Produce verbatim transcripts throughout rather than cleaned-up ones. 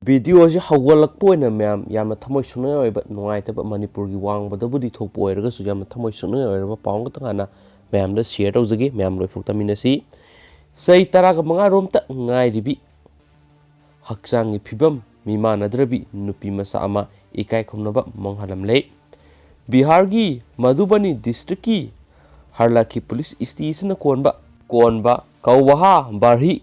ꯚꯤꯗꯤꯑꯣꯁꯤ ꯍꯧꯒꯠꯂꯛꯄ ꯑꯣꯏꯅ ꯃꯌꯥꯝ ꯌꯥꯝꯅ ꯊꯃꯣꯏ ꯁꯣꯛꯅꯤꯡꯉꯥꯏ ꯑꯣꯏꯕ, ꯅꯨꯡꯉꯥꯏꯇꯕ, ꯃꯅꯤꯄꯨꯔꯒꯤ ꯋꯥꯡꯃꯗꯕꯨꯗꯤ ꯊꯣꯛꯄ ꯑꯣꯏꯔꯒꯁꯨ ꯌꯥꯝꯅ ꯊꯃꯣꯏ ꯁꯣꯛꯅꯤꯡꯉꯥꯏ ꯑꯣꯏꯔꯕ ꯄꯥꯎ ꯑꯃꯈꯛꯇꯪ ꯍꯥꯟꯅ ꯃꯌꯥꯝꯗ ꯁꯤꯌꯔ ꯇꯧꯖꯒꯦ꯫ ꯃꯌꯥꯝ ꯂꯣꯏꯐꯥꯎ ꯇꯥꯃꯤꯟꯅꯁꯤ꯫ ꯆꯍꯤ ꯇꯔꯥꯒ ꯃꯉꯥ ꯔꯣꯝꯇ ꯉꯥꯏꯔꯤꯕꯤ ꯍꯛꯆꯥꯡꯒꯤ ꯐꯤꯕꯝ ꯃꯤꯃꯥꯟꯅꯗ꯭ꯔꯕꯤ ꯅꯨꯄꯤ ꯃꯆꯥ ꯑꯃ ꯏꯀꯥꯏ ꯈꯨꯝꯅꯕ ꯃꯥꯡꯍꯜꯂꯝꯂꯦ꯫ ꯕꯤꯍꯥꯔꯒꯤ ꯃꯙꯨꯕꯅꯤ ꯗꯤꯁꯇ꯭ꯔꯤꯛꯀꯤ ꯍꯥꯔꯂꯥꯈꯤ ꯄꯨꯂꯤꯁ ꯏꯁꯇꯦꯁꯟꯅ ꯀꯣꯟꯕ, ꯀꯣꯟꯕ ꯀꯧꯋꯥꯍꯥ ꯕꯥꯔꯍꯤ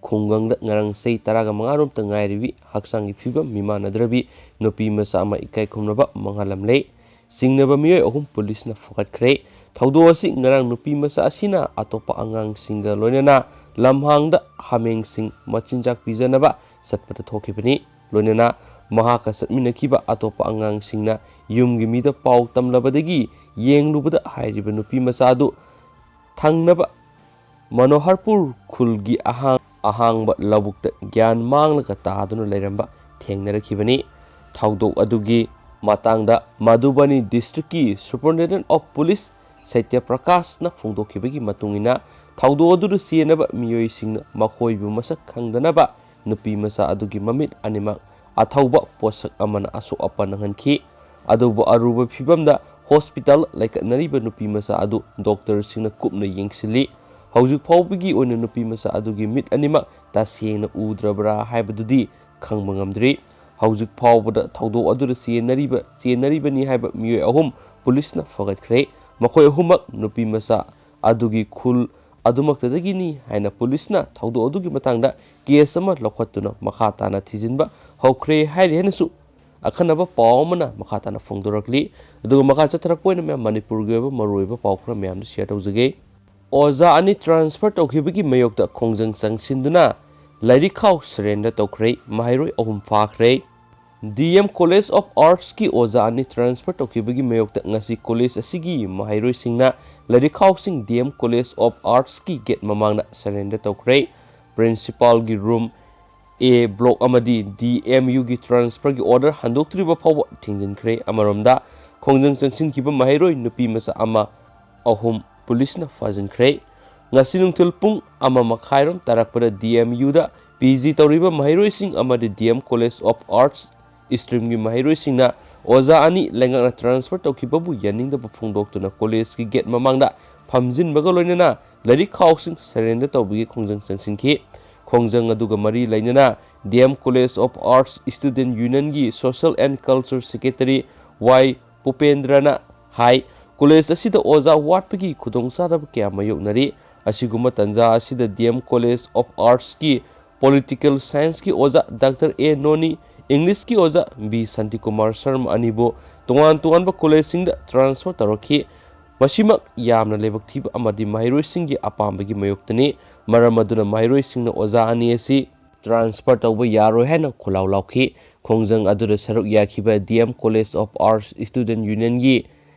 ꯈꯨꯡꯒꯪꯗ ꯉꯔꯥꯡ ꯆꯍꯤ ꯇꯔꯥꯒ ꯃꯉꯥ ꯔꯣꯝꯇ ꯉꯥꯏꯔꯤꯕꯤ ꯍꯛꯆꯥꯡꯒꯤ ꯐꯤꯕꯝ ꯃꯤꯃꯥꯟꯅꯗ꯭ꯔꯕꯤ ꯅꯨꯄꯤ ꯃꯆꯥ ꯑꯃ ꯏꯀꯥꯏ ꯈꯨꯝꯅꯕ ꯃꯥꯡꯍꯜꯂꯝꯂꯦ꯫ ꯆꯤꯡꯅꯕ ꯃꯤꯑꯣꯏ ꯑꯍꯨꯝ ꯄꯨꯂꯤꯁꯅ ꯐꯒꯠꯈ꯭ꯔꯦ꯫ ꯊꯧꯗꯣꯛ ꯑꯁꯤ ꯉꯔꯥꯡ ꯅꯨꯄꯤ ꯃꯆꯥ ꯑꯁꯤꯅ ꯑꯇꯣꯞꯄ ꯑꯉꯥꯡꯁꯤꯡꯒ ꯂꯣꯏꯅꯅ ꯂꯝꯍꯥꯡꯗ ꯍꯥꯃꯦꯡꯁꯤꯡ ꯃꯆꯤꯟꯖꯥꯛ ꯄꯤꯖꯅꯕ ꯆꯠꯄꯗ ꯊꯣꯛꯈꯤꯕꯅꯤ꯫ ꯂꯣꯏꯅꯅ ꯃꯍꯥꯛꯀ ꯆꯠꯃꯤꯟꯅꯈꯤꯕ ꯑꯇꯣꯞꯄ ꯑꯉꯥꯡꯁꯤꯡꯅ ꯌꯨꯝꯒꯤ ꯃꯤꯗ ꯄꯥꯎ ꯇꯝꯂꯕꯗꯒꯤ ꯌꯦꯡꯂꯨꯕꯗ ꯍꯥꯏꯔꯤꯕ ꯅꯨꯄꯤ ꯃꯆꯥ ꯑꯗꯨ ꯊꯪꯅꯕ ꯃꯅꯣꯍꯔꯄꯨꯔ ꯈꯨꯜꯒꯤ ꯑꯍꯥꯡ-, ꯑꯍꯥꯡꯕ ꯂꯧꯕꯨꯛꯇ ꯒ꯭ꯌꯥꯟ ꯃꯥꯡꯂꯒ ꯇꯥꯗꯨꯅ ꯂꯩꯔꯝꯕ ꯊꯦꯡꯅꯔꯛꯈꯤꯕꯅꯤ꯫ ꯊꯧꯗꯣꯛ ꯑꯗꯨꯒꯤ ꯃꯇꯥꯡꯗ ꯃꯙꯨꯕꯅꯤ ꯗꯤꯁꯇ꯭ꯔꯤꯛꯀꯤ ꯁꯨꯄꯔꯤꯟꯇꯦꯟꯗꯦꯟꯠ ꯑꯣꯐ ꯄꯨꯂꯤꯁ ꯁꯇ꯭ꯌ ꯄ꯭ꯔꯀꯥꯁꯅ ꯐꯣꯡꯗꯣꯛꯈꯤꯕꯒꯤ ꯃꯇꯨꯡ ꯏꯟꯅ, ꯊꯧꯗꯣꯛ ꯑꯗꯨꯗ ꯆꯦꯟꯅꯕ ꯃꯤꯑꯣꯏꯁꯤꯡꯅ ꯃꯈꯣꯏꯕꯨ ꯃꯁꯛ ꯈꯪꯗꯅꯕ ꯅꯨꯄꯤ ꯃꯆꯥ ꯑꯗꯨꯒꯤ ꯃꯃꯤꯠ ꯑꯅꯤꯃꯛ ꯑꯊꯧꯕ ꯄꯣꯠꯁꯛ ꯑꯃꯅ ꯑꯁꯣꯛ ꯑꯄꯟ ꯅꯪꯍꯟꯈꯤ꯫ ꯑꯗꯨꯕꯨ ꯑꯔꯨꯕ ꯐꯤꯚꯝꯗ ꯍꯣꯁꯄꯤꯇꯥꯜ ꯂꯩꯈꯠꯅꯔꯤꯕ ꯅꯨꯄꯤ ꯃꯆꯥ ꯑꯗꯨ ꯗꯣꯛꯇꯔꯁꯤꯡꯅ ꯀꯨꯞꯅ ꯌꯦꯡꯁꯤꯜꯂꯤ꯫ ꯍꯧꯖꯤꯛ ꯐꯥꯎꯕꯒꯤ ꯑꯣꯏꯅ ꯅꯨꯄꯤ ꯃꯆꯥ ꯑꯗꯨꯒꯤ ꯃꯤꯠ ꯑꯅꯤꯃꯛ ꯇꯁꯦꯡꯅ ꯎꯗ꯭ꯔꯕ꯭ꯔꯥ ꯍꯥꯏꯕꯗꯨꯗꯤ ꯈꯪꯕ ꯉꯝꯗ꯭ꯔꯤ꯫ ꯍꯧꯖꯤꯛ ꯐꯥꯎꯕꯗ ꯊꯧꯗꯣꯛ ꯑꯗꯨꯗ ꯆꯦꯟꯅꯔꯤꯕ, ꯆꯦꯟꯅꯔꯤꯕꯅꯤ ꯍꯥꯏꯕ ꯃꯤꯑꯣꯏ ꯑꯍꯨꯝ ꯄꯨꯂꯤꯁꯅ ꯐꯒꯠꯈ꯭ꯔꯦ꯫ ꯃꯈꯣꯏ ꯑꯍꯨꯝꯃꯛ ꯅꯨꯄꯤ ꯃꯆꯥ ꯑꯗꯨꯒꯤ ꯈꯨꯜ ꯑꯗꯨꯃꯛꯇꯗꯒꯤꯅꯤ ꯍꯥꯏꯅ ꯄꯨꯂꯤꯁꯅ ꯊꯧꯗꯣꯛ ꯑꯗꯨꯒꯤ ꯃꯇꯥꯡꯗ ꯀꯦꯁ ꯑꯃ ꯂꯧꯈꯠꯇꯨꯅ ꯃꯈꯥ ꯇꯥꯅ ꯊꯤꯖꯤꯟꯕ ꯍꯧꯈ꯭ꯔꯦ ꯍꯥꯏꯔꯤ ꯍꯥꯏꯅꯁꯨ ꯑꯈꯟꯅꯕ ꯄꯥꯎ ꯑꯃꯅ ꯃꯈꯥ ꯇꯥꯅ ꯐꯣꯡꯗꯣꯔꯛꯂꯤ꯫ ꯑꯗꯨꯒ ꯃꯈꯥ ꯆꯠꯊꯔꯛꯄ ꯑꯣꯏꯅ ꯃꯌꯥꯝ ꯃꯅꯤꯄꯨꯔꯒꯤ ꯑꯣꯏꯕ ꯃꯔꯨꯑꯣꯏꯕ ꯄꯥꯎ ꯈꯔ ꯃꯌꯥꯝꯗ ꯁꯤꯌꯔ ꯇꯧꯖꯒꯦ꯫ ꯑꯣꯖꯥ ꯑꯅꯤ ꯇ꯭ꯔꯥꯟꯁꯐꯔ ꯇꯧꯈꯤꯕꯒꯤ ꯃꯥꯌꯣꯛꯇ ꯈꯣꯡꯖꯪ ꯆꯪꯁꯤꯟꯗꯨꯅ ꯂꯥꯏꯔꯤꯛ ꯈꯥꯎ ꯁꯔꯦꯟꯗꯔ ꯇꯧꯈ꯭ꯔꯦ꯫ ꯃꯍꯩꯔꯣꯏ ꯑꯍꯨꯝ ꯐꯥꯈ꯭ꯔꯦ꯫ ꯗꯤ ꯑꯦꯝ ꯀꯣꯂꯦꯖ ꯑꯣꯐ ꯑꯥꯔꯠꯁꯀꯤ ꯑꯣꯖꯥ ꯑꯅꯤ ꯇ꯭ꯔꯥꯟꯁꯐꯔ ꯇꯧꯈꯤꯕꯒꯤ ꯃꯥꯌꯣꯛꯇ ꯉꯁꯤ ꯀꯣꯂꯦꯖ ꯑꯁꯤꯒꯤ ꯃꯍꯩꯔꯣꯏꯁꯤꯡꯅ ꯂꯥꯏꯔꯤꯛ ꯈꯥꯎꯁꯤꯡ ꯗꯤ ꯑꯦꯝ ꯀꯣꯂꯦꯖ ꯑꯣꯐ ꯑꯥꯔꯠꯁꯀꯤ ꯒꯦꯠ ꯃꯃꯥꯡꯗ ꯁꯔꯦꯟꯗꯔ ꯇꯧꯈ꯭ꯔꯦ꯫ ꯄ꯭ꯔꯤꯟꯁꯤꯄꯥꯜꯒꯤ ꯔꯨꯝ ꯑꯦ ꯕ꯭ꯂꯣꯛ ꯑꯃꯗꯤ ꯗꯤ ꯑꯦꯝ ꯌꯨꯒꯤ ꯇ꯭ꯔꯥꯟꯁꯐꯔꯒꯤ ꯑꯣꯔꯗꯔ ꯍꯟꯗꯣꯛꯇ꯭ꯔꯤꯕ ꯐꯥꯎꯕ ꯊꯤꯡꯖꯤꯟꯈ꯭ꯔꯦ꯫ ꯑꯃꯔꯣꯝꯗ, ꯈꯣꯡꯖꯪ ꯆꯪꯁꯤꯟꯈꯤꯕ ꯃꯍꯩꯔꯣꯏ ꯅꯨꯄꯤ ꯃꯆꯥ ꯑꯃ ꯑꯍꯨꯝ ꯄꯨꯂꯤꯁꯅ ꯐꯥꯖꯤꯟꯈ꯭ꯔꯦ꯫ ꯉꯁꯤ ꯅꯨꯡꯊꯤꯜ ꯄꯨꯡ ꯑꯃ ꯃꯈꯥꯏꯔꯣꯝ ꯇꯥꯔꯛꯄꯗ ꯗꯤ ꯑꯦꯝ ꯌꯨꯗ ꯄꯤ ꯖꯤ ꯇꯧꯔꯤꯕ ꯃꯍꯩꯔꯣꯏꯁꯤꯡ ꯑꯃꯗꯤ ꯗꯤ ꯑꯦꯝ College of Arts streamꯒꯤ ꯃꯍꯩꯔꯣꯏꯁꯤꯡꯅ ꯑꯣꯖꯥ ꯑꯅꯤ ꯂꯩꯉꯥꯛꯅ transfer ꯇꯧꯈꯤꯕꯕꯨ ꯌꯥꯅꯤꯡꯗꯕ ꯐꯣꯡꯗꯣꯛꯇꯨꯅ collegeꯀꯤ gate ꯃꯃꯥꯡꯗ ꯐꯝꯖꯤꯟꯕꯒ ꯂꯣꯏꯅꯅ ꯂꯥꯏꯔꯤꯛ ꯈꯥꯎꯁꯤꯡ surrender ꯇꯧꯕꯒꯤ ꯈꯣꯡꯖꯪ ꯆꯪꯁꯤꯟꯈꯤ꯫ ꯈꯣꯡꯖꯪ ꯑꯗꯨꯒ ꯃꯔꯤ ꯂꯩꯅꯅ D M College of Arts Student Unionꯒꯤ Social and Culture Secretary Y ꯄꯨꯄꯦꯟꯗ꯭ꯔꯅ ꯍꯥꯏ, ꯀꯣꯂꯦꯖ ꯑꯁꯤꯗ ꯑꯣꯖꯥ ꯋꯥꯠꯄꯒꯤ ꯈꯨꯗꯣꯡꯆꯥꯗꯕ ꯀꯌꯥ ꯃꯥꯌꯣꯛꯅꯔꯤ꯫ ꯑꯁꯤꯒꯨꯝꯕ ꯇꯥꯟꯖꯥ ꯑꯁꯤꯗ ꯗꯤ ꯑꯦꯝ College of Artsꯀꯤ Political Scienceꯀꯤ ꯑꯣꯖꯥ ꯗꯥꯛꯇꯔ ꯑꯦ ꯅꯣꯅꯤ, Englishꯀꯤ ꯑꯣꯖꯥ ꯕꯤ ꯁꯥꯟꯇꯤꯀꯨꯃꯥꯔ ꯁꯔꯃ ꯑꯅꯤꯕꯨ ꯇꯣꯉꯥꯟ ꯇꯣꯉꯥꯟꯕ ꯀꯣꯂꯦꯖꯁꯤꯡꯗ transfer ꯇꯧꯔꯛꯈꯤ꯫ ꯃꯁꯤꯃꯛ ꯌꯥꯝꯅ ꯂꯥꯏꯕꯛ ꯊꯤꯕ ꯑꯃꯗꯤ ꯃꯍꯩꯔꯣꯏꯁꯤꯡꯒꯤ ꯑꯄꯥꯝꯕꯒꯤ ꯃꯥꯌꯣꯛꯇꯅꯤ꯫ ꯃꯔꯝ ꯑꯗꯨꯅ ꯃꯍꯩꯔꯣꯏꯁꯤꯡꯅ ꯑꯣꯖꯥ ꯑꯅꯤ ꯑꯁꯤ transfer ꯇꯧꯕ ꯌꯥꯔꯣꯏ ꯍꯥꯏꯅ ꯈꯣꯜꯂꯥꯎ ꯂꯥꯎꯈꯤ꯫ ꯈꯣꯡꯖꯪ ꯑꯗꯨꯗ ꯁꯔꯨꯛ ꯌꯥꯈꯤꯕ D M College of Arts Student Unionꯒꯤ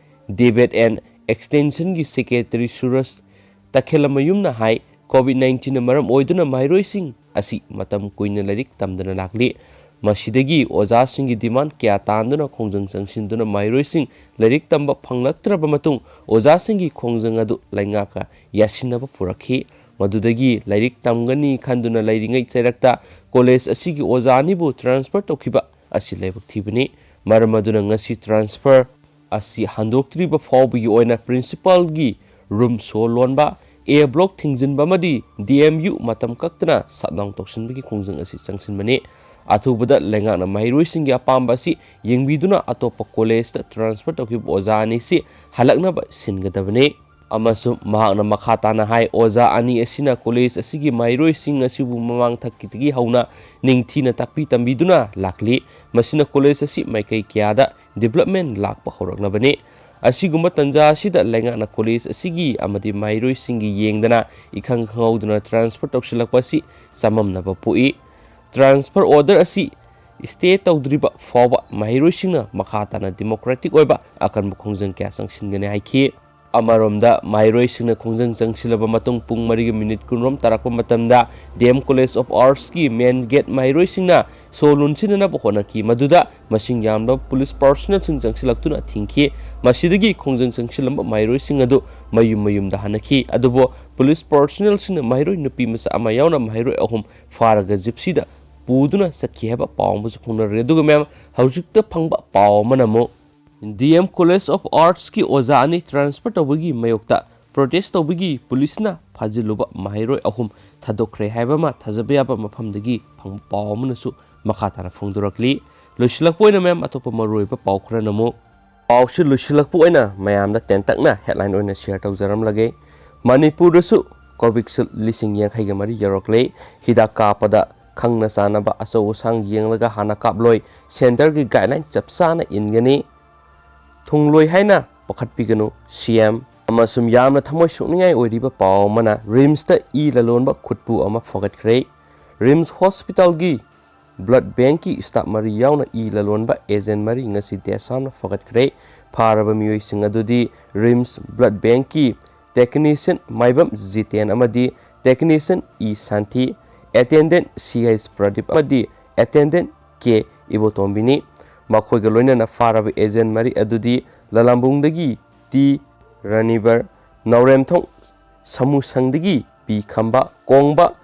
Debate and Extensionꯒꯤ Secretary ꯁꯨꯔꯖ ꯇꯈꯦꯂꯃꯌꯨꯝꯅ ꯍꯥꯏ, COVID nineteenꯅ ꯃꯔꯝ ꯑꯣꯏꯗꯨꯅ ꯃꯍꯩꯔꯣꯏꯁꯤꯡ ꯑꯁꯤ ꯃꯇꯝ ꯀꯨꯏꯅ ꯂꯥꯏꯔꯤꯛ ꯇꯝꯗꯅ ꯂꯥꯛꯂꯤ꯫ ꯃꯁꯤꯗꯒꯤ ꯑꯣꯖꯥꯁꯤꯡꯒꯤ demand ꯀꯌꯥ ꯇꯥꯟꯗꯨꯅ ꯈꯣꯡꯖꯪ ꯆꯪꯁꯤꯟꯗꯨꯅ ꯃꯍꯩꯔꯣꯏꯁꯤꯡ ꯂꯥꯏꯔꯤꯛ ꯇꯝꯕ ꯐꯪꯂꯛꯇ꯭ꯔꯕ ꯃꯇꯨꯡ ꯑꯣꯖꯥꯁꯤꯡꯒꯤ ꯈꯣꯡꯖꯪ ꯑꯗꯨ ꯂꯩꯉꯥꯛꯀ ꯌꯥꯁꯤꯟꯅꯕ ꯄꯨꯔꯛꯈꯤ꯫ ꯃꯗꯨꯗꯒꯤ ꯂꯥꯏꯔꯤꯛ ꯇꯝꯒꯅꯤ ꯈꯟꯗꯨꯅ ꯂꯩꯔꯤꯉꯩ ꯆꯩꯔꯛꯇ ꯀꯣꯂꯦꯖ ꯑꯁꯤꯒꯤ ꯑꯣꯖꯥ ꯑꯅꯤꯕꯨ transfer ꯇꯧꯈꯤꯕ ꯑꯁꯤ ꯂꯥꯏꯕꯛ ꯊꯤꯕꯅꯤ꯫ ꯃꯔꯝ ꯑꯗꯨꯅ ꯉꯁꯤ transfer ꯑꯁꯤ ꯍꯟꯗꯣꯛꯇ꯭ꯔꯤꯕ ꯐꯥꯎꯕꯒꯤ ꯑꯣꯏꯅ principalꯒꯤ room ꯁꯣ ꯂꯣꯟꯕ, A block ꯊꯤꯡꯖꯤꯟꯕ ꯑꯃꯗꯤ D M U ꯃꯇꯝ ꯀꯛꯇꯅ shutdown ꯇꯧꯁꯤꯟꯕꯒꯤ ꯈꯣꯡꯖꯪ ꯑꯁꯤ ꯆꯪꯁꯤꯟꯕꯅꯤ꯫ ꯑꯊꯨꯕꯗ ꯂꯩꯉꯥꯛꯅ ꯃꯍꯩꯔꯣꯏꯁꯤꯡꯒꯤ ꯑꯄꯥꯝꯕ ꯑꯁꯤ ꯌꯦꯡꯕꯤꯗꯨꯅ ꯑꯇꯣꯞꯄ ꯀꯣꯂꯦꯖꯇ transfer ꯇꯧꯈꯤꯕ ꯑꯣꯖꯥ ꯑꯅꯤꯁꯤ ꯍꯜꯂꯛꯅꯕ ꯁꯤꯟꯒꯗꯕꯅꯤ꯫ ꯑꯃꯁꯨꯡ ꯃꯍꯥꯛꯅ ꯃꯈꯥ ꯇꯥꯅ ꯍꯥꯏ, ꯑꯣꯖꯥ ꯑꯅꯤ ꯑꯁꯤꯅ ꯀꯣꯂꯦꯖ ꯑꯁꯤꯒꯤ ꯃꯍꯩꯔꯣꯏꯁꯤꯡ ꯑꯁꯤꯕꯨ ꯃꯃꯥꯡ ꯊꯛꯀꯤꯗꯒꯤ ꯍꯧꯅ ꯅꯤꯡꯊꯤꯅ ꯇꯥꯛꯄꯤ ꯇꯝꯕꯤꯗꯨꯅ ꯂꯥꯛꯂꯤ꯫ ꯃꯁꯤꯅ ꯀꯣꯂꯦꯖ ꯑꯁꯤ ꯃꯥꯏꯀꯩ ꯀꯌꯥꯗ development ꯂꯥꯛꯄ ꯍꯧꯔꯛꯂꯕꯅꯤ꯫ ꯑꯁꯤꯒꯨꯝꯕ ꯇꯥꯟꯖꯥ ꯑꯁꯤꯗ ꯂꯩꯉꯥꯛꯅ ꯀꯣꯂꯦꯖ ꯑꯁꯤꯒꯤ ꯑꯃꯗꯤ ꯃꯍꯩꯔꯣꯏꯁꯤꯡꯒꯤ ꯌꯦꯡꯗꯅ ꯏꯈꯪ ꯈꯪꯍꯧꯗꯅ transfer ꯇꯧꯁꯤꯜꯂꯛꯄ ꯑꯁꯤ ꯆꯃꯝꯅꯕ ꯄꯣꯛꯏ꯫ Transfer order ꯑꯁꯤ stay ꯇꯧꯗ꯭ꯔꯤꯕ ꯐꯥꯎꯕ ꯃꯍꯩꯔꯣꯏꯁꯤꯡꯅ ꯃꯈꯥ ꯇꯥꯅ democratic ꯑꯣꯏꯕ ꯑꯀꯟꯕ ꯈꯣꯡꯖꯪ ꯀꯌꯥ ꯆꯪꯁꯤꯟꯒꯅꯤ ꯍꯥꯏꯈꯤ꯫ ꯑꯃꯔꯣꯝꯗ, ꯃꯍꯩꯔꯣꯏꯁꯤꯡꯅ ꯈꯣꯡꯖꯪ ꯆꯪꯁꯤꯜꯂꯕ ꯃꯇꯨꯡ ꯄꯨꯡ ꯃꯔꯤꯒ minute ꯀꯨꯟꯔꯣꯝ ꯇꯥꯔꯛꯄ ꯃꯇꯝꯗ D M College of Artsꯀꯤ main gate ꯃꯍꯩꯔꯣꯏꯁꯤꯡꯅ ꯁꯣ ꯂꯣꯟꯁꯤꯟꯅꯅꯕ ꯍꯣꯠꯅꯈꯤ꯫ ꯃꯗꯨꯗ ꯃꯁꯤꯡ ꯌꯥꯝꯂꯕ police personnelꯁꯤꯡ ꯆꯪꯁꯤꯜꯂꯛꯇꯨꯅ ꯊꯤꯡꯈꯤ꯫ ꯃꯁꯤꯗꯒꯤ ꯈꯣꯡꯖꯪ ꯆꯪꯁꯤꯜꯂꯝꯕ ꯃꯍꯩꯔꯣꯏꯁꯤꯡ ꯑꯗꯨ ꯃꯌꯨꯝ ꯃꯌꯨꯝꯗ ꯍꯟꯅꯈꯤ꯫ ꯑꯗꯨꯕꯨ ꯄꯨꯂꯤꯁ ꯄꯔꯁꯣꯅꯦꯜꯁꯤꯡꯅ ꯃꯍꯩꯔꯣꯏ ꯅꯨꯄꯤ ꯃꯆꯥ ꯑꯃ ꯌꯥꯎꯅ ꯃꯍꯩꯔꯣꯏ ꯑꯍꯨꯝ ꯐꯥꯔꯒ ꯖꯤꯞꯁꯤꯗ ꯄꯨꯗꯨꯅ ꯆꯠꯈꯤ ꯍꯥꯏꯕ ꯄꯥꯎ ꯑꯃꯁꯨ ꯐꯣꯡꯅꯔꯦ꯫ ꯑꯗꯨꯒ ꯃꯌꯥꯝ, ꯍꯧꯖꯤꯛꯇ ꯐꯪꯕ ꯄꯥꯎ ꯑꯃꯅ ꯑꯃꯨꯛ ꯗꯤ ꯑꯦꯝ ꯀꯣꯂꯦꯖ ꯑꯣꯐ ꯑꯥꯔꯠꯁꯀꯤ ꯑꯣꯖꯥ ꯑꯅꯤ ꯇ꯭ꯔꯥꯟꯁꯐꯔ ꯇꯧꯕꯒꯤ ꯃꯥꯌꯣꯛꯇ ꯄ꯭ꯔꯣꯇꯦꯁ ꯇꯧꯕꯒꯤ ꯄꯨꯂꯤꯁꯅ ꯐꯥꯖꯤꯜꯂꯨꯕ ꯃꯍꯩꯔꯣꯏ ꯑꯍꯨꯝ ꯊꯥꯗꯣꯛꯈ꯭ꯔꯦ ꯍꯥꯏꯕ ꯑꯃ ꯊꯥꯖꯕ ꯌꯥꯕ ꯃꯐꯝꯗꯒꯤ ꯐꯪꯕ ꯄꯥꯎ ꯑꯃꯅꯁꯨ ꯃꯈꯥ ꯇꯥꯅ ꯐꯣꯡꯗꯣꯔꯛꯂꯤ꯫ ꯂꯣꯏꯁꯤꯜꯂꯛꯄ ꯑꯣꯏꯅ ꯃꯌꯥꯝ, ꯑꯇꯣꯞꯄ ꯃꯔꯨꯑꯣꯏꯕ ꯄꯥꯎ ꯈꯔꯅ ꯑꯃꯨꯛ ꯄꯥꯎꯁꯤ ꯂꯣꯏꯁꯤꯜꯂꯛꯄ ꯑꯣꯏꯅ ꯃꯌꯥꯝꯗ ꯇꯦꯟꯇꯛꯅ ꯍꯦꯗꯂꯥꯏꯟ ꯑꯣꯏꯅ ꯁꯤꯌꯔ ꯇꯧꯖꯔꯝꯂꯒꯦ꯫ ꯃꯅꯤꯄꯨꯔꯗꯁꯨ ꯀꯣꯚꯤꯁꯤꯜꯗ ꯂꯤꯁꯤꯡ ꯌꯥꯡꯈꯩꯒ ꯃꯔꯤ ꯌꯧꯔꯛꯂꯦ꯫ ꯍꯤꯗꯥꯛ ꯀꯥꯞꯄꯗ ꯈꯪꯅ ꯆꯥꯟꯅꯕ ꯑꯆꯧ ꯑꯁꯥꯡ ꯌꯦꯡꯂꯒ ꯍꯥꯟꯅ ꯀꯥꯞꯂꯣꯏ꯫ ꯁꯦꯟꯇꯔꯒꯤ ꯒꯥꯏꯗꯂꯥꯏꯟ ꯆꯞ ꯆꯥꯅ ꯏꯟꯒꯅꯤ꯫ ꯊꯨꯡꯂꯣꯏ ꯍꯥꯏꯅ ꯄꯥꯈꯠꯄꯤꯒꯅꯨ, ꯁꯤ ꯑꯦꯝ꯫ ꯑꯃꯁꯨꯡ ꯌꯥꯝꯅ ꯊꯃꯣꯏ ꯁꯣꯛꯅꯤꯡꯉꯥꯏ ꯑꯣꯏꯔꯤꯕ ꯄꯥꯎ ꯑꯃꯅ ꯔꯤꯝꯁꯇ ꯏ ꯂꯂꯣꯟꯕ ꯈꯨꯠꯄꯨ ꯑꯃ ꯐꯒꯠꯈ꯭ꯔꯦ꯫ ꯔꯤꯝꯁ ꯍꯣꯁꯄꯤꯇꯥꯜꯒꯤ ꯕ꯭ꯂꯗ ꯕꯦꯡꯀꯤ ꯁ꯭ꯇꯥꯐ ꯃꯔꯤ ꯌꯥꯎꯅ ꯏ ꯂꯂꯣꯟꯕ ꯑꯦꯖꯦꯟ ꯃꯔꯤ ꯉꯁꯤ ꯗꯦꯁꯥꯝꯅ ꯐꯒꯠꯈ꯭ꯔꯦ꯫ ꯐꯥꯔꯕ ꯃꯤꯑꯣꯏꯁꯤꯡ ꯑꯗꯨꯗꯤ ꯔꯤꯝꯁ ꯕ꯭ꯂꯗ ꯕꯦꯡꯀꯤ ꯇꯦꯛꯅꯤꯁꯤꯌꯟ ꯃꯥꯏꯕꯝ ꯖꯤꯇꯦꯟ ꯑꯃꯗꯤ ꯇꯦꯛꯅꯤꯁꯤꯌꯟ ꯏ ꯁꯥꯟꯇꯤ, ꯑꯦꯇꯦꯟꯗꯦꯟꯠ ꯁꯤ ꯑꯩꯆ ꯄ꯭ꯔꯗꯤꯞ ꯑꯃꯗꯤ ꯑꯦꯇꯦꯟꯗꯦꯟꯠ ꯀꯦ ꯏꯕꯣꯇꯣꯝꯕꯤꯅꯤ꯫ ꯃꯈꯣꯏꯒ ꯂꯣꯏꯅꯅ ꯐꯥꯔꯕ ꯑꯦꯖꯦꯟ ꯃꯔꯤ ꯑꯗꯨꯗꯤ ꯂꯂꯥꯝꯕꯨꯡꯗꯒꯤ ꯇꯤ ꯔꯥꯅꯤꯕꯔ, ꯅꯥꯎꯔꯦꯝꯊꯣꯡ ꯁꯃꯨꯁꯪꯗꯒꯤ ꯄꯤ ꯈꯝꯕ, ꯀꯣꯡꯕ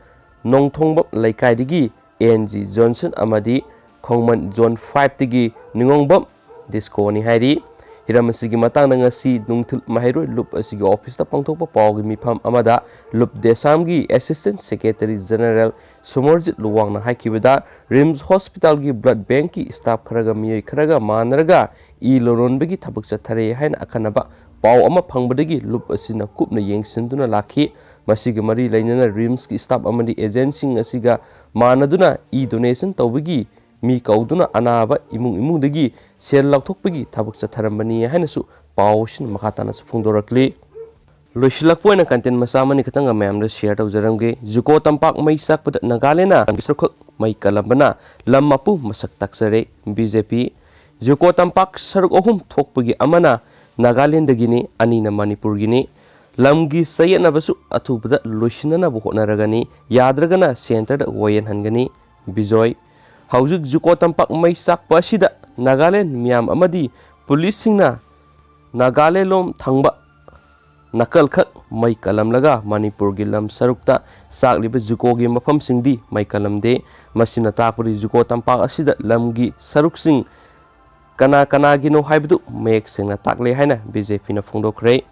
ꯅꯣꯡꯊꯣꯡꯕꯝ ꯂꯩꯀꯥꯏꯗꯒꯤ ꯑꯦꯟ ꯖꯤ ꯖꯣꯟꯁꯟ ꯑꯃꯗꯤ ꯈꯣꯡꯃꯟ ꯖꯣꯟ ꯐꯥꯏꯚꯇꯒꯤ ꯅꯤꯉꯣꯡꯕꯝ ꯗꯤꯁꯀꯣꯅꯤ ꯍꯥꯏꯔꯤ꯫ ꯍꯤꯔꯝ ꯑꯁꯤꯒꯤ ꯃꯇꯥꯡꯗ ꯉꯁꯤ ꯅꯨꯡꯊꯤꯜ ꯃꯍꯩꯔꯣꯏ ꯂꯨꯞ ꯑꯁꯤꯒꯤ ꯑꯣꯐꯤꯁꯇ ꯄꯥꯡꯊꯣꯛꯄ ꯄꯥꯎꯒꯤ ꯃꯤꯐꯝ ꯑꯃꯗ ꯂꯨꯞ ꯗꯦꯁꯥꯝꯒꯤ ꯑꯦꯁꯤꯁꯇꯦꯟꯠ ꯁꯦꯀ꯭ꯔꯦꯇꯔꯤ ꯖꯦꯅꯔꯦꯜ ꯁꯨꯃꯔꯖꯤꯠ ꯂꯨꯋꯥꯡꯅ ꯍꯥꯏꯈꯤꯕꯗ, ꯔꯤꯝꯁ ꯍꯣꯁꯄꯤꯇꯥꯜꯒꯤ ꯕ꯭ꯂꯗ ꯕꯦꯡꯀꯤ ꯁ꯭ꯇꯥꯐ ꯈꯔꯒ ꯃꯤꯑꯣꯏ ꯈꯔꯒ ꯃꯥꯟꯅꯔꯒ ꯏ ꯂꯣꯔꯣꯟꯕꯒꯤ ꯊꯕꯛ ꯆꯠꯊꯔꯦ ꯍꯥꯏꯅ ꯑꯈꯟꯅꯕ ꯄꯥꯎ ꯑꯃ ꯐꯪꯕꯗꯒꯤ ꯂꯨꯞ ꯑꯁꯤꯅ ꯀꯨꯞꯅ ꯌꯦꯡꯁꯤꯟꯗꯨꯅ ꯂꯥꯛꯈꯤ꯫ ꯃꯁꯤꯒ ꯃꯔꯤ ꯂꯩꯅꯅ ꯔꯤꯝꯁꯀꯤ ꯁ꯭ꯇꯥꯐ ꯑꯃꯗꯤ ꯑꯦꯖꯦꯟꯁꯤꯡ ꯑꯁꯤꯒ ꯃꯥꯟꯅꯗꯨꯅ ꯏ ꯗꯣꯅꯦꯁꯟ ꯇꯧꯕꯒꯤ ꯃꯤ ꯀꯧꯗꯨꯅ ꯑꯅꯥꯕ ꯏꯃꯨꯡ ꯏꯃꯨꯡꯗꯒꯤ ꯁꯦꯜ ꯂꯧꯊꯣꯛꯄꯒꯤ ꯊꯕꯛ ꯆꯠꯊꯔꯝꯕꯅꯤ ꯍꯥꯏꯅꯁꯨ ꯄꯥꯎ ꯑꯁꯤꯅ ꯃꯈꯥ ꯇꯥꯅꯁꯨ ꯐꯣꯡꯗꯣꯔꯛꯂꯤ꯫ ꯂꯣꯏꯁꯤꯜꯂꯛꯄ ꯑꯣꯏꯅ ꯀꯟꯇꯦꯟ ꯃꯆꯥ ꯑꯃꯅꯤ ꯈꯛꯇꯪꯒ ꯃꯌꯥꯝꯗ ꯁꯤꯌꯔ ꯇꯧꯖꯔꯝꯒꯦ꯫ ꯖꯨꯀꯣ ꯇꯝꯄꯥꯛ ꯃꯩ ꯆꯥꯛꯄꯗ ꯅꯥꯒꯥꯂꯦꯟꯗ ꯁꯔꯨꯛꯈꯛ ꯃꯩ ꯀꯜꯂꯝꯕꯅ ꯂꯝ ꯃꯄꯨ ꯃꯁꯛ ꯇꯥꯛꯆꯔꯦ꯫ ꯕꯤ ꯖꯦ ꯄꯤ꯫ ꯖꯨꯀꯣ ꯇꯝꯄꯥꯛ ꯁꯔꯨꯛ ꯑꯍꯨꯝ ꯊꯣꯛꯄꯒꯤ ꯑꯃꯅ ꯅꯥꯒꯥꯂꯦꯟꯗꯒꯤꯅꯤ, ꯑꯅꯤꯅ ꯃꯅꯤꯄꯨꯔꯒꯤꯅꯤ꯫ ꯂꯝꯒꯤ ꯆꯌꯦꯠꯅꯕꯁꯨ ꯑꯊꯨꯕꯗ ꯂꯣꯏꯁꯤꯟꯅꯅꯕ ꯍꯣꯠꯅꯔꯒꯅꯤ, ꯌꯥꯗ꯭ꯔꯒꯅ ꯁꯦꯟꯇꯔꯗ ꯋꯥꯌꯦꯜꯍꯟꯒꯅꯤ꯫ ꯕꯤꯖꯣꯏ꯫ ꯍꯧꯖꯤꯛ ꯖꯨꯀꯣ ꯇꯝꯄꯥꯛ ꯃꯩ ꯆꯥꯛꯄ ꯑꯁꯤꯗ ꯅꯥꯒꯥꯂꯦꯟ ꯃꯤꯌꯥꯝ ꯑꯃꯗꯤ ꯄꯨꯂꯤꯁꯁꯤꯡꯅ ꯅꯥꯒꯥꯂꯦꯟꯂꯣꯝ ꯊꯪꯕ ꯅꯥꯀꯜꯈꯛ ꯃꯩ ꯀꯜꯂꯝꯂꯒ ꯃꯅꯤꯄꯨꯔꯒꯤ ꯂꯝ ꯁꯔꯨꯛꯇ ꯆꯥꯛꯂꯤꯕ ꯖꯨꯀꯣꯒꯤ ꯃꯐꯝꯁꯤꯡꯗꯤ ꯃꯩ ꯀꯜꯂꯝꯗꯦ꯫ ꯃꯁꯤꯅ ꯇꯥꯛꯄꯗꯤ ꯖꯨꯀꯣ ꯇꯝꯄꯥꯛ ꯑꯁꯤꯗ ꯂꯝꯒꯤ ꯁꯔꯨꯛꯁꯤꯡ ꯀꯅꯥ ꯀꯅꯥꯒꯤꯅꯣ ꯍꯥꯏꯕꯗꯨ ꯃꯌꯦꯛ ꯁꯦꯡꯅ ꯇꯥꯛꯂꯦ ꯍꯥꯏꯅ ꯕꯤ ꯖꯦ ꯄꯤꯅ ꯐꯣꯡꯗꯣꯛꯈ꯭ꯔꯦ꯫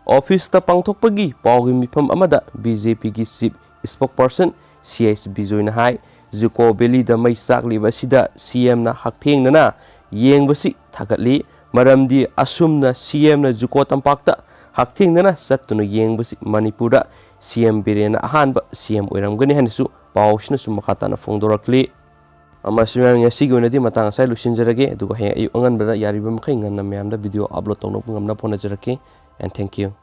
ꯑꯣꯐꯤꯁꯇ ꯄꯥꯡꯊꯣꯛꯄꯒꯤ ꯄꯥꯎꯒꯤ ꯃꯤꯐꯝ ꯑꯃꯗ ꯕꯤ ꯖꯦ ꯄꯤꯒꯤ ꯆꯤꯐ ꯏꯁꯄꯣꯛꯄꯔꯁꯟ ꯁꯤ ꯑꯩꯆ ꯕꯤꯖꯣꯏꯅ ꯍꯥꯏ, ꯖꯨꯀꯣ ꯚꯦꯂꯤꯗ ꯃꯩ ꯆꯥꯛꯂꯤꯕ ꯑꯁꯤꯗ ꯁꯤ ꯑꯦꯝꯅ ꯍꯛꯊꯦꯡꯅꯅ ꯌꯦꯡꯕꯁꯤ ꯊꯥꯒꯠꯂꯤ꯫ ꯃꯔꯝꯗꯤ ꯑꯁꯨꯝꯅ ꯁꯤ ꯑꯦꯝꯅ ꯖꯨꯀꯣ ꯇꯝꯄꯥꯛꯇ ꯍꯛꯊꯦꯡꯅꯅ ꯆꯠꯇꯨꯅ ꯌꯦꯡꯕꯁꯤ ꯃꯅꯤꯄꯨꯔꯗ ꯁꯤ ꯑꯦꯝ ꯕꯤꯔꯦꯟꯅ ꯑꯍꯥꯟꯕ ꯁꯤ ꯑꯦꯝ ꯑꯣꯏꯔꯝꯒꯅꯤ ꯍꯥꯏꯅꯁꯨ ꯄꯥꯎꯁꯤꯅꯁꯨ ꯃꯈꯥ ꯇꯥꯅ ꯐꯣꯡꯗꯣꯔꯛꯂꯤ꯫ ꯃꯁꯤ ꯃꯌꯥꯝ ꯉꯁꯤꯒꯤ ꯑꯣꯏꯅꯗꯤ ꯃꯇꯥꯡ ꯑꯁꯥꯏ ꯂꯣꯏꯁꯤꯟꯖꯔꯒꯦ, ꯑꯗꯨꯒ ꯍꯌꯦꯡ ꯑꯌꯨꯛ ꯑꯉꯟꯕꯗ ꯌꯥꯔꯤꯕ ꯃꯈꯩ ꯉꯟꯅ ꯃꯌꯥꯝꯗ ꯚꯤꯗꯤꯑꯣ ꯑꯞꯂꯣꯗ ꯇꯧꯅꯕ ꯉꯝꯅꯕ ꯍꯣꯠꯅꯖꯔꯛꯀꯦ꯫ And thank you.